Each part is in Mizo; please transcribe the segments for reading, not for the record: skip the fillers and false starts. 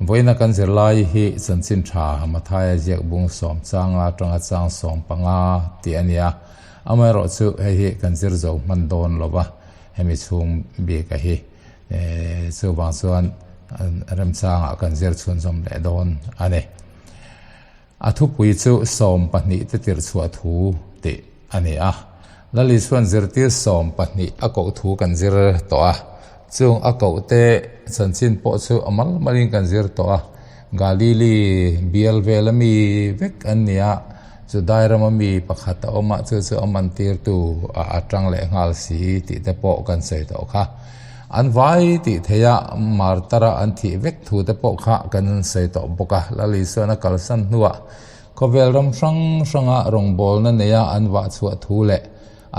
Vawiina kan zirlai hi chanchin tha Mathaia ziak bung sawm changa atanga chang 15 tih a ni a, amaherawhchu hei hi kan zir zo hman dawn lo va, hemi chhung bik a hi chuvang chuan remchangah kan zir chhunzawm leh dawn a ni. A thupui chu 12 te tirh chhuah thu tih a ni a. Lal Isua'n zirtir 12 a koh thu kan zir tawh a. Chung a koh te chanchin pawh chu a mal malin kan zir tawh a. Galili bial vela mi vek an ni a, Judai rama mi pakhat a awm a, chu chu a mantirtu a atang leh nghal si tih te pawh kan sawi tawh kha. An vai tih theih a, martara an thih vek thu te pawh kha kan sawi tawh bawk a. Lal Isuan a kalsan hnuah khawvel ram hrang hranga rawngbawlna neia an vah chhuah thu leh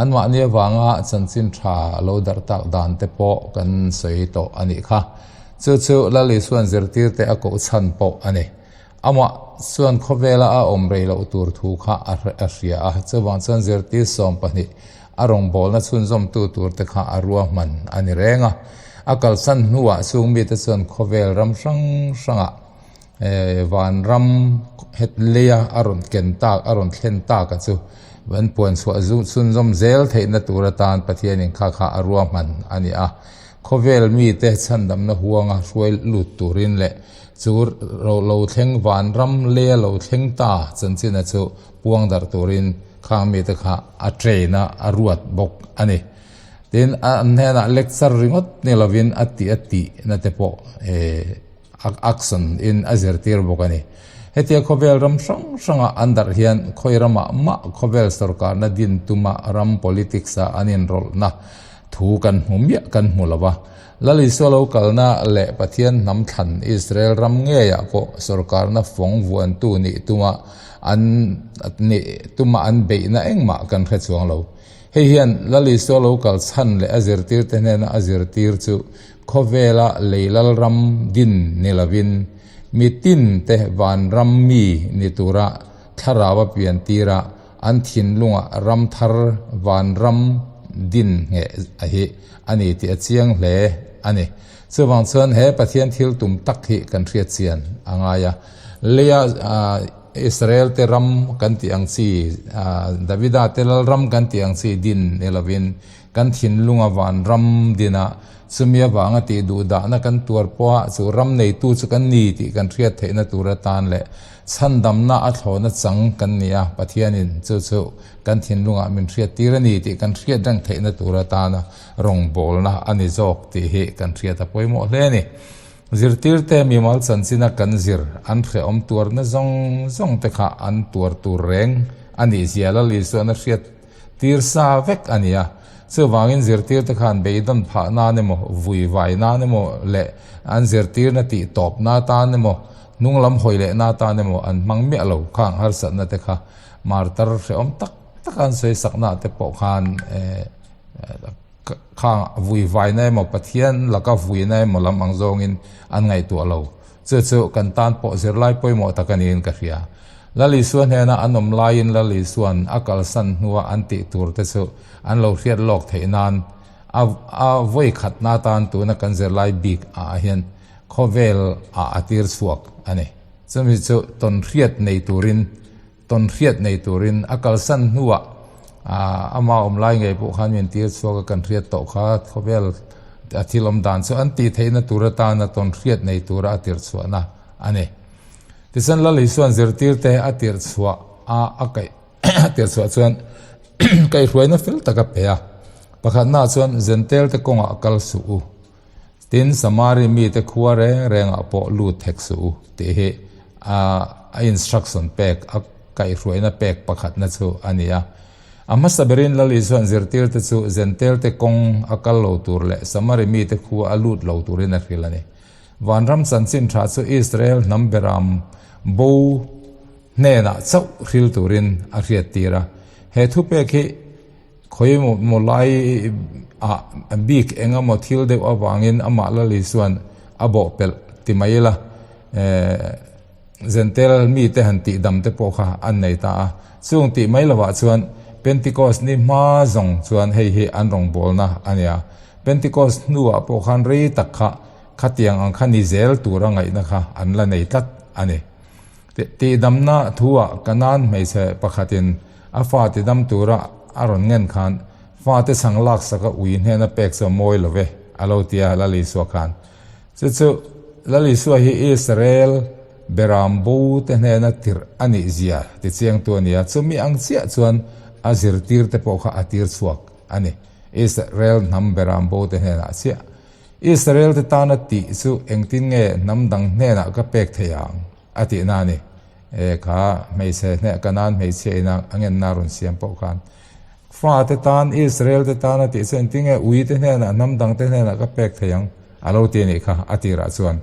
anmahni avanga chanchin tha lo darh tak dan te pawh kan sawi tawh a nih kha. Chu chu Lal Isuan zirtirte a koh chhan pawh a ni. Amah chuan khawvela a awm rei loh tur thu kha a hria a, chuvang chuan zirtir 12 a rawngbawlna chhunzawmtu tur te kha a ruahman a ni reng a. A kalsan hnuah chung mite chuan khawvel ram hrang hrangah vanram het leia a rawn ken tak, a rawn thlen tak a chu an puan chhuah chhunzawm zel theihna tur atan Pathianin kha kha a ruahman a ni a. Khawvel mite chhandamna huanga hruai lut turin leh Chu ro lo thleng vanram lei a lo thleng ta chanchina chu puang darh turin khang mite kha a train a, a ruat bawk a ni. Tin, an hnenah lecture ringawt ni lovin a tih a tih na te pawh action in a zirtir bawk a ni. Hetia khawvel ram hrang hranga an darh hian khawi ramah mah khawvel sorkarna din tuma ram politics a an inrawlhna thu kan hmu miah kan hmu lo va. Lal Isua lo kalna leh Pathian hnam thlan Israel ram ngeiah pawh sorkarna fawng vuantu nih tuma an nih tuma an beihna engmah kan hre chuang lo. Hei hian Lal Isua lo kal chhan leh a zirtirte hnena a zirtir chu khawvela lei lal ram din ni lovin mi tinte vanram mi ni tura thlarau a pian tira an thinlungah ram thar vanram din ngheh a hi a ni tih a chiang hle a ni. Chuvang chuan he Pathian thil tum tak hi kan hriat chian a ngai a. Leia Israel te ram kan tih ang chi, Davida te lal ram kan tih ang chi din ni lovin kan thinlunga vanram dina chumi avanga tih duh dahna kan tuar pawha chu ram neitu chu kan ni tih kan hriat theihna tur atan leh Chhandamna a thlawhna chang kan ni a, Pathianin chu chu kan thinlungah min hriattir a ni tih kan hriat reng theihna tur atana rawngbawlna a ni zawk tih hi kan hriat a pawimawh hle a ni. Zirtirte mimal chanchina kan zir an hrehawm tuarna zawng zawng te kha an tuar tur reng a nih zia Lal Isuan a hriat tir sa vek a ni a. Chuvangin zirtirte khan beidawn phah nan emaw, vui vai nan emaw leh an zirtirna tih tawpna atan emaw, hnung lam hawi lehna atan emaw an hmang miah lo khang harsatna te kha martar hrehawm tak tak an sawi sakna te pawh khan khang vui vaina emaw Pathian laka vuina emaw lam ang zawngin an ngaihtuah lo. Chu chu kan tan pawh zirlai pawimawh tak a niin ka hria. Lal Isua hnena an awm laiin Lal Isua'n a kalsan hnua an tih tur te chu an lo hriat lawk theih nan a a vawi khatna atan tuna kan zirlai bik ah hian khawvel ah a tir chhuak a ni. Chumi chu tawn hriat nei turin tawn hriat nei turin a kalsan hnuah ama awm lai ngei pawh khan min tir chhuak a kan hriat tawh kha khawvel a thil awm dan chu an tih theihna tur atana tawn hriat nei tura a tir chhuahna a ni. Tichuan Lal Isua'n zirtirte a tirh chhuah a a kaih a tirh chhuah chuan kaihhruaina fel tak a pe a. Pakhatnaah chuan Zentel te kawngah kal suh u. Tin, Samari mite khua reng rengah pawh lut hek suh u tih hi a a instruction pek a kaihhruaina pek pakhatna chu a ni a. A hmasa berin Lal Isua'n zirtirte chu Zentel te kawng a kal lo tur leh Samari mite khua a lut lo turin a hrilh a ni. Vanram chanchin tha chu Israel hnam beram bo hnenah chauh hril turin a hriattir a. He thupek hi khawi maw lai ah bik eng emaw thil deuh avangin amah Lal Isua'n a bawhpelh ti mai ila Zentel mite han tihdam te pawh kha an nei ta a. Chung tih mai lovah chuan Pentecost ni hma zawng chuan hei hi an rawngbawlna a nia. Pentecost hnuah pawh khan rei tak kha. khatiang ang kha ni zel tura ngaihna kha an la nei tlat a ni. Tihdamna thu-ah Kanaan hmeichhe pakhatin a fa tidam tura a rawn ngen khan fate chhang laksaka ui hnena pek chu a mawi lo ve, a lo ti a Lal Isua khan. Chu chu Lal Isua hi Israel beram bo te hnena tirh a nih zia tichiangtu a ni a, chumi ang chiah chuan a zirtirte pawh kha a tir chhuak a ni. Israel hnam beram bo te hnenah chiah. Israel te tana tih chu engtin nge hnam dang hnenah ka pek thei ang? a tihna a ni. E kha hmeichhe hneh Kanaan hmeichhia ina a ngenna rawn siam pawh khan fate tan Israel te tana tih chu engtin nge ui te hnenah hnam dang te hnenah ka pek thei ang? a lo ti a nih kha a tirah chuan.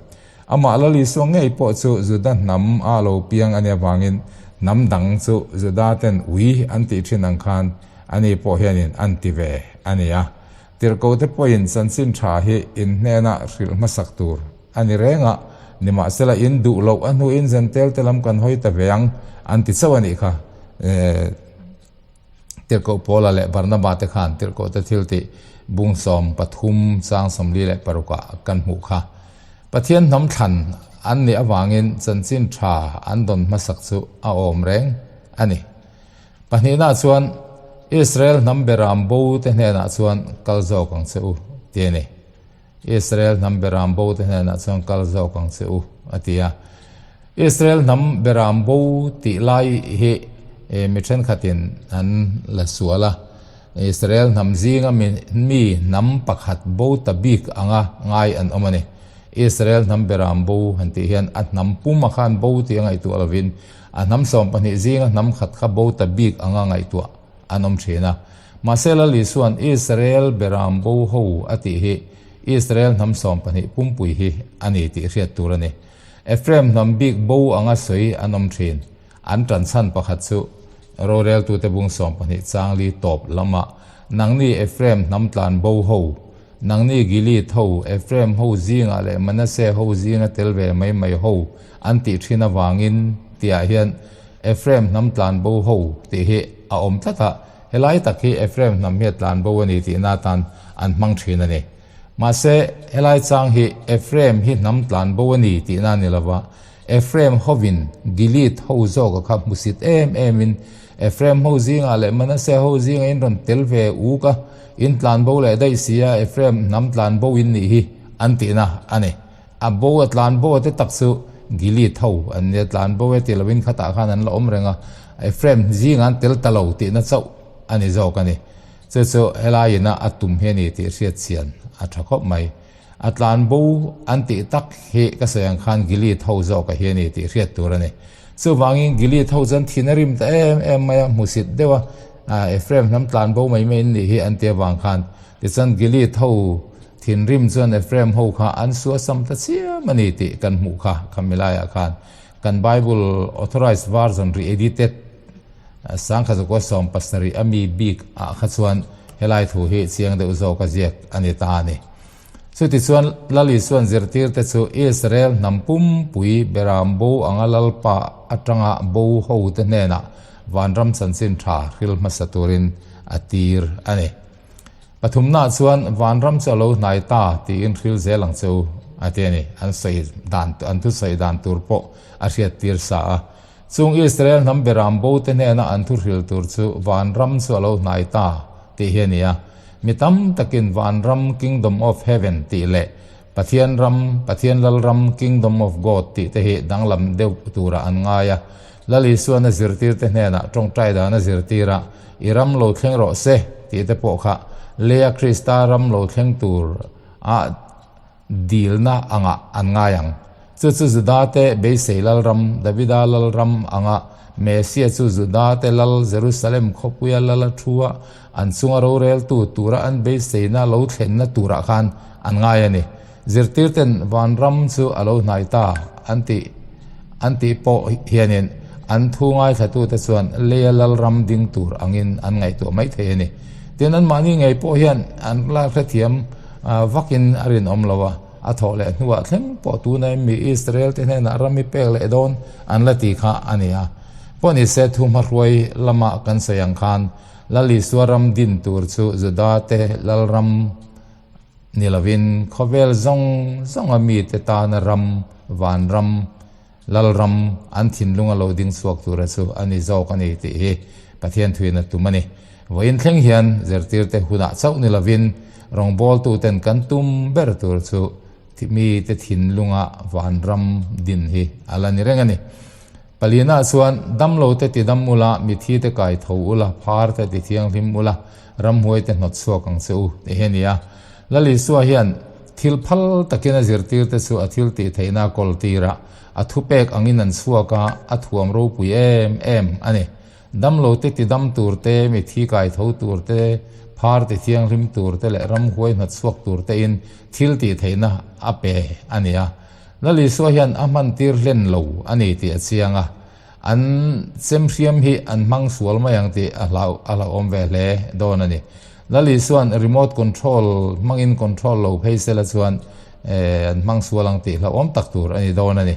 Amah Lal Isua ngei pawh chu Juda hnam a lo piang a nih avangin hnam dang chu Juda ten ui an tih thin ang khan ani pawh hianin an ti ve a ni a. Tirhkote pawhin chanchin tha hi in hnena hrilh hmasak tur a ni reng a, nimahsela in duh loh a hnuin Zentel te lam kan hawi ta ve ang an ti chauh a nih kha. Tirhkoh Paula leh Barnaba te khan tirhkohte thil tih bung 13 chang 46 ah kan hmuh kha. Pathian hnam thlan an nih avangin chanchin tha an dawn hmasak chu a awm reng a ni. Pahnihna chuan Israel hnam beram bo te hnenah chuan kal zawk ang che u, ti a ni. Israel hnam beram bo te hnenah chuan kal zawk ang che u, a ti a. Israel hnam beram bo tih lai hi mi thenkhatin an la sual a. Israel hnam zinga mi hnam pakhat bo ta bik anga ngai an awm a ni. Israel hnam beram bo han tih hian a hnam puma khan bo tih a ngaihtuah lovin A hnam 12 zinga hnam khat kha bo ta bik anga ngaihtuah an awm thin a. Mahse Lal Isua'n Israel beram bo ho a tih hi Israel hnam 12 pumpui hi a ni tih hriat tur a ni. Ephraim hnam bik bo anga sawi an awm thin. An tan chhan pakhat chu roreltute bung 12 chang li tawp lamah nangni Ephraim hnam tlan bo ho, nangni Gilead ho, Ephraim ho zingah leh Manasseh ho zinga tel ve mai mai ho an tih thin avangin tihah hian Ephraim hnam tlan bo ho tih hi a awm tlat a, helai tak hi Ephraim hnam hi a tlan bo a ni tihna atan an hmang thin a ni. Mahse, helai chang hi Ephraim hi hnam tlan bo a ni tihna a ni lova, Ephraim hovin Gilead ho zawka kha hmusit em emin Ephraim ho zingah leh Manasseh ho zingah in rawn tel ve uk a, in tlan bo leh daih si a, Ephraim hnam tlan bo in nih hi an tihna a ni. A bo a tlan bo a te tak chu Gilead ho an nia, tlan bo e ti lovin khatah khan an la awm reng a, Ephraim zingah an tel ta lo tihna chauh a ni zawk a ni. Chu chu helai ina a tum hi a ni tih hriat chian a tha khawp mai. A tlan bo an tih tak hi ka sawi ang khan Gilead ho zawk a hi a ni tih hriat tur a ni. Chuvangin Gilead ho chuan thin a rim ta em em mai a, hmusit deuh a, Ephraim hnam tlan bo mai mai in nih hi an ti avang khan tichuan Gilead ho Thinrim chuan Ephraim ho kha an suasam ta chiam a ni tih kan hmuh kha khami laiah khan kan Bible Authorized Version Re-edited sangkha zakua 17 a mi bik ah kha chuan helai thu hi chiang deuh zawk a ziak a ni ta a ni. Chutichuan Lal Isuan zirtirte chu Israel hnam pumpui beram bo anga Lalpa atanga bo ho te hnenah vanram chanchin tha hril hmasa turin a tir a ni. Pathumnaah chuan vanram chu a lo hnai ta tiin hril zel ang che u a ti a ni. An sawi dan an thusawi dan tur pawh a hriat tir sa a. Chung Israel hnam beram bo te hnena an thu hril tur chu vanram chu a lo hnai ta tih hi a ni a. Mi tam takin vanram Kingdom of Heaven tih leh Pathian ram Pathian Lalram Kingdom of God tih te hi danglam deuh turah an ngai a. Lal Isuan a zirtirte hnenah tawngtai dan a zirtir a, I ram lo thleng rawh se tih te pawh kha Leia Krista ram lo thleng tur a dilna angah an ngai ang. Chu chu Judate beisei lalram, Davida lalram anga Mesia chu Judate lal Jerusalem khawpuia lal a thu a, an chunga roreltu tura an beiseina lo thlenna turah khan an ngai a ni. Zirtirten vanram chu a lo hnai ta an tih an tih pawh hianin an thu ngaithlatute chuan leia lalram ding tur angin an ngaihtuah mai thei a ni. Tin, anmahni ngei pawh hian an la hrethiam vakin a rinawm lo a, a thawh leh hnuah thleng pawh tuna mi Israel te hnenah ram i pek leh dawn an la ti kha a ni a. Pawh ni se thu hmahruai lama kan sawi ang khan Lal Isua ram din tur chu Juda te lalram. ni lovin khawvel zawng zawnga mite tana ram, vanram, Lalram an thinlunga lo ding chhuak tura chu a ni zawk a ni tih hi Pathian thuin a tum a ni. Vawiin thleng hian zirtirte hunah chauh ni lovin rawngbawltuten kan tum ber tur chu mite thinlunga vanram din hi a la ni reng a ni. Palina chuan, Damlote ti dam ula, mithite kai tho ula, pharte ti thianghlim ula, ramhuaite hnawt chhuak ang che u, ti hi a ni a. Lal Isua hian thil phal takin a zirtirte chu a thil tih theihna a kawl tir a, a thupek angin an chhuak a, a thuam ropui em em a ni. Damlote ti dam tur te, mithi kai tho tur te, phar ti thianghlim tur te leh ramhuai hnawt chhuak tur tein thil tih theihna a pe a ni a. Lal Isua hian a hman tir hlen lo a ni tih a chiang a, an chemhriam hi an hmang sual mai ang tih a hlau a hlauhawm ve hle dawn a ni. Lal Isua'n remote control hmangin control lo phei sela chuan an hmang sual ang tih hlauhawm tak tur a ni dawn a ni.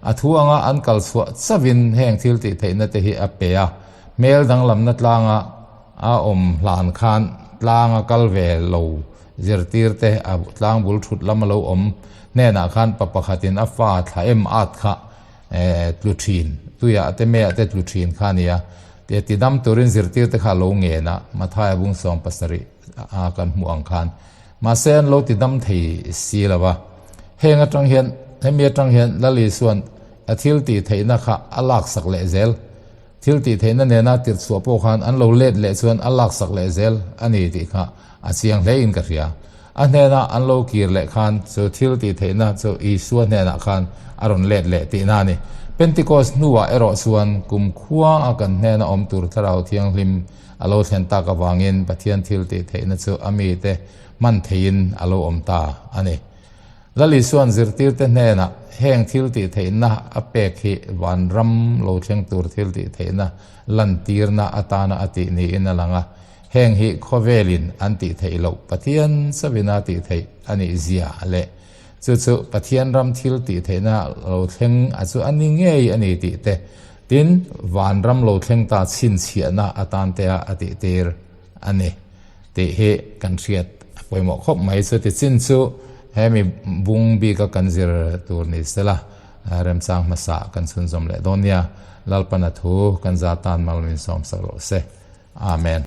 A thu anga an kal chhuah chauhin heng thil tih theihna te hi a pe a, hmel danglamna tlanga a awm hlan khan tlanga kal ve lo Zirtir te a tlang bul thut lam a lo awm hnenah khan pa pakhatin a fa thla em at kha tlu thin, tuiah te meiah te tlu thin kha a ni a, ti tidam turin zirtir te kha a lo ngen a, Mathaia bung 70 a kan hmuh ang khan. Mahse an lo tidam thei si lo va. Heng atang hian, hemi atang hian Lal Isua'n a thil tih theihna kha a laksak leh zel. Thil tih theihna nena tirh chhuah pawh khan an lo let leh chuan a laksak leh zel a ni tih kha a chiang hle in ka hria. A hnena an lo kir leh khan chu thil tih theihna chu Isua hnenah khan a rawn let leh tihna a ni. Pentecost hnuah erawh chuan kum khua a kan hnena awm tur Thlarau Thianghlim a lo thlen tak avangin Pathian thil tih theihna chu a mite hman theihin a lo awm ta a ni. Lal Isua'n zirtirte hnenah heng thil tih theihna a pek hi vanram lo thleng tur thil tih theihna lantirna atana a tih niin a lang a, heng hi khawvelin an tih theih loh Pathian chauhin a tih theih a nih zia leh chu chu Pathian ram thil tih theihna lo thleng a chu a ni ngei a ni tih te, tin, vanram lo thleng ta chhinchhiahna atan tea a tih tir a ni. Tih hi kan hriat a pawimawh khawp mai. Chuti chin chu hemi bung bika kan zir tur ni sela remchang hmasa kan chhunzawm leh dawn nia. Lalpana thu kan za tan mal min sawm sak rawh se. Amen.